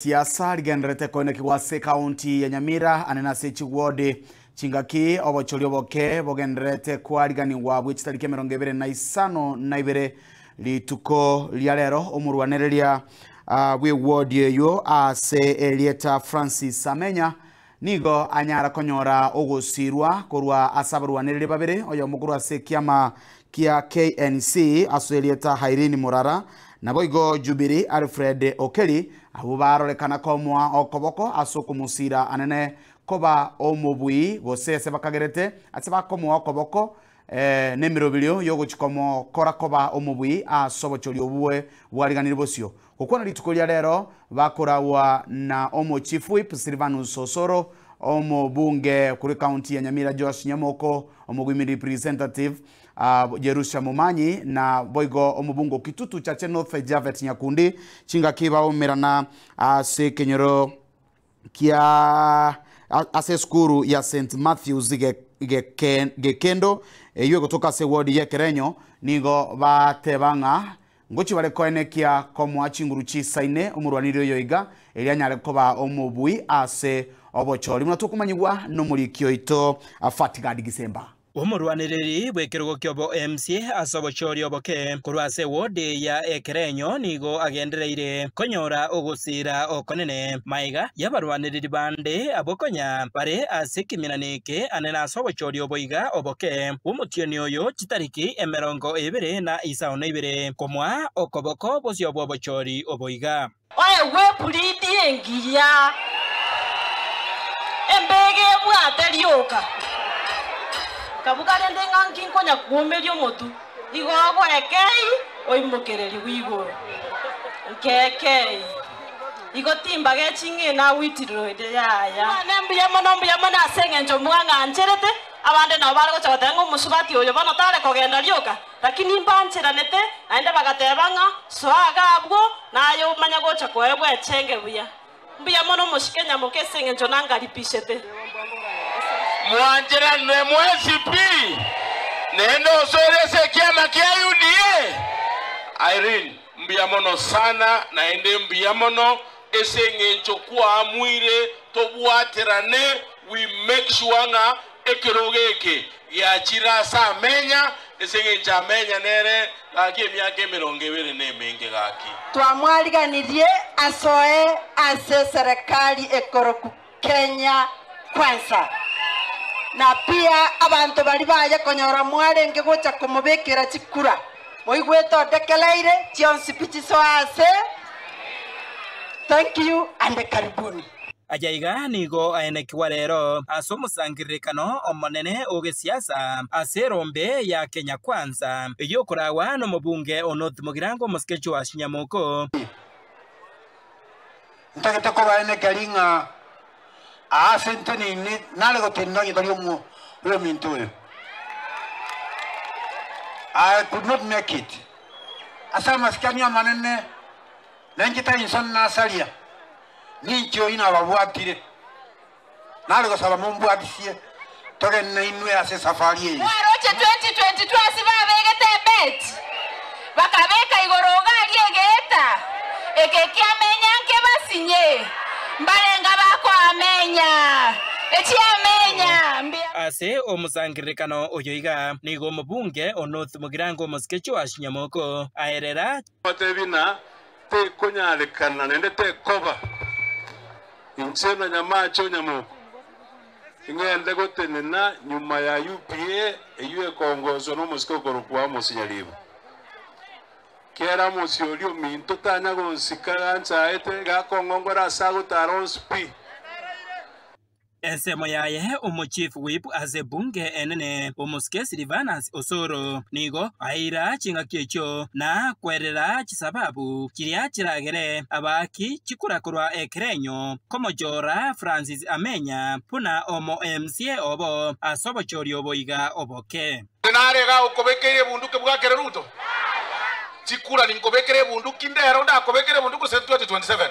Siasa rigendererete koenekigwa ase ekaunti ya Nyamira ane nase chiwodi chingaki obochori oboke bogendererete kwariganigwa bwe chitariki 25 rituko ria rero omorwanereria bwe wodi eywo ase erieta Francis Amenya nigo anyara konyora ogosirwa korwa ase abarwanereria babere oyomo korwa ase ekiama kia KNC ase erieta Irene Murara, naboigo Jubilee Alfred Okeli, abwo barorekana komoa okoboko ase okomosira anene koba omobui, gose ase bakagerete ase bakomoa okoboko nemeroberio y'ogochia komokora koba omobui ase obochori obwo bwariganirie bosio. Gokwana rituko ria rero bakoragwa na Omochief Whip Silvanus Osoro, omobunge korwa ekaunti ya Nyamira Joash Nyamoko, omogwimi representative Jerusha Momanyi na boigo omobunge o Kitutu Chache North Japhet Nyakundi chingaki baumerana ase ekenyoro kia ase esukuru ya St Matthews Gekendo eyio egotoka ase eward y'Ekerenyo nigo bateba ng'a Ngochia bare koenekia komoa chinguru chisaine omorwaniri oyo iga, erio anyare koba omobui ase obochori, buna tokomanyigwa nomoriki oito Fatgard Gisemba. Omorwanereri bw'ekerogo ki'obo-MC ase obochori oboke korwa ase ewodi ya Ekerenyo nigo agendereire konyora ogosiira okonene magega y'abarwanereri bande abwo konya bare ase ekeminani eke anene ase obochori obo iga oboke bw'omotienyi oyo chitariki 22 komoa okoboko bosio bw'obochori obo iga. Oegwe epuridi engiya, embeege ebwate rioka. Nkabuga rende ng'a nki nkonya kwomeria omotwe, igo ogoekei oimokererigwe igoro. Nkeekei. Igo timbagechi ng'a inagwitirire yaya. Mwane mbuya mono, mbuya mono ase engencho mwang'ancherete. Abande nabo bare gocha goteba ng'a omosubati oyo bono tare kogenda rioka, lakini mbancheranete, naende bagateba ng'a soa iga abwo, naye omanye gocha koegwa echenge buya. Mbuya mono omosike nyamoke ase engencho nangaribishete. Mwancheranire mwensi pi, naende osoire ase ekiama kia UDA. Irene, mbuya mono sana, naende mbuya mono Ase engencho kwaamuire tobwaterane, we make sure ng'a ekerogo eke giachire ase amenya, ase engencho amenya nere gaki emiaka 20 na emenge gaki. Twamwariganirie asoe ase eserekari ekoroku Kenya Kwanza. Na pia abanto baria baye konyora mwarenge gocha komobekera chikura, moigwete odekereire chionsi pi chisoe ase. Thank you and karibuni. Aye iga nigo aenekigwa rero ase omosangererekano omonene o gesiasa ase erombe ya Kenya Kwanza, eyio okoragwa nomobunge o North Mugirango Omosike Joash Nyamoko. Ntagete kobaenekeria ng'a aase nteneine nare gotenena onye tari oyominto oyo. I could not make it. Ase amasikani amanene, na inche tari nsoni nasaria, ninche oyio nababwatire. Nare gosaba mombwatisie togende nainwe ase esafari eye. Mwaroche 2022 ase babegete ebet, bakabeka igoro iga aria egeeta, eke kiamenya nkebasinye, mbarenga bakoamenya, echiamenya mbuya. Ase omosangererekano oyo iga nigo omobunge o North Mugirango Omosike Joash Nyamoko aerera. Batebi na tekonyarekana naende tekoba, inche na Nyamache o Nyamoko ing'ende gotenena nyuma ya UPA eyio ekongoswa nomosike okorokwa Amos Nyaribo. Kera Amos oria ominto tanya gonsika ganchaete gakong'ongora ase agotara onsi pi. Ensemo yaye omochief whip ase ebunge enene omosike Silvanus Osoro nigo aira chingaki echio na kwerera chisababu chiria chiragere abaaki chikura korwa ekerenyo komochora Francis Amenya buna omo MCA obo ase obochori obo iga oboke. Nare iga okobekeire ebunduki bwakere Ruto? Chikura ninkobekere ebunduki ndero ndakobekere ebunduki gose 2027?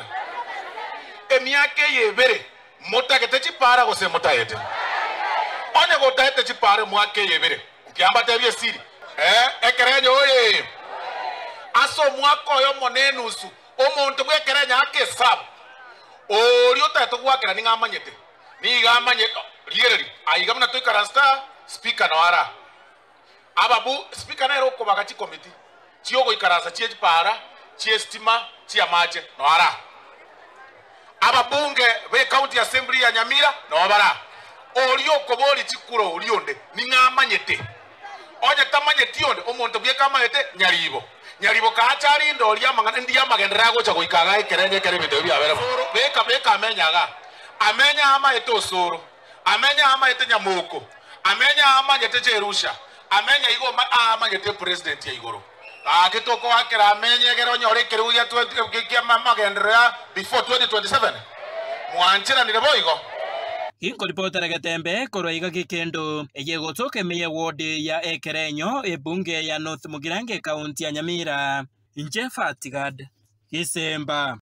Emiaka eye ebere Motagete chipaara gose motaete? Onye gotaete chipaara emwaka eye ebere, nkiya mbatebie esiri, ee, ekerenyo oye! Ase omwaka oyomo na enusu, omonto bw'ekerenyo ake esabu. Oria otagete goakera ning'o amanyete? Nigo amanyete, rigereria, aiga buna toikaranste aa, speaker noo are aa. Ababu, speaker nere okobaga chikomiti chiogoikaransa chie chipara, chi'estima, chi'amache, noo are aa. Ababunge be county assembly ya Nyamira noo bare aa. Oria okoboria chikura oria onde ning'o amanyete? Onye tamanyeti onde, omonto bweka amanyete nyaribo. Nyaribo kaacha arinde oria amang'ana, ndiye amagenderero agocha goika igaa ekerengo ekero ebinto ebi biabere bo. Beka, beka amenye igaa. Amenye aa amaete osoro, amenye aa amaete nyamoko, amenye aa amanyete Jerusha, amenye igo aa amanyete epresident ya igoro. Gaki tokoakera amenye egere onyore ekerogo gia 20 kia amagenderero ya before 2027. Mwancheranire boigo? Ginkoripotera getembe korwa iga gekendo eye egotoka ime y'eward ya Ekerenyo, ebunge ya North Mugirango ekaunti ya Nyamira. Inche Fatigad Gisemba.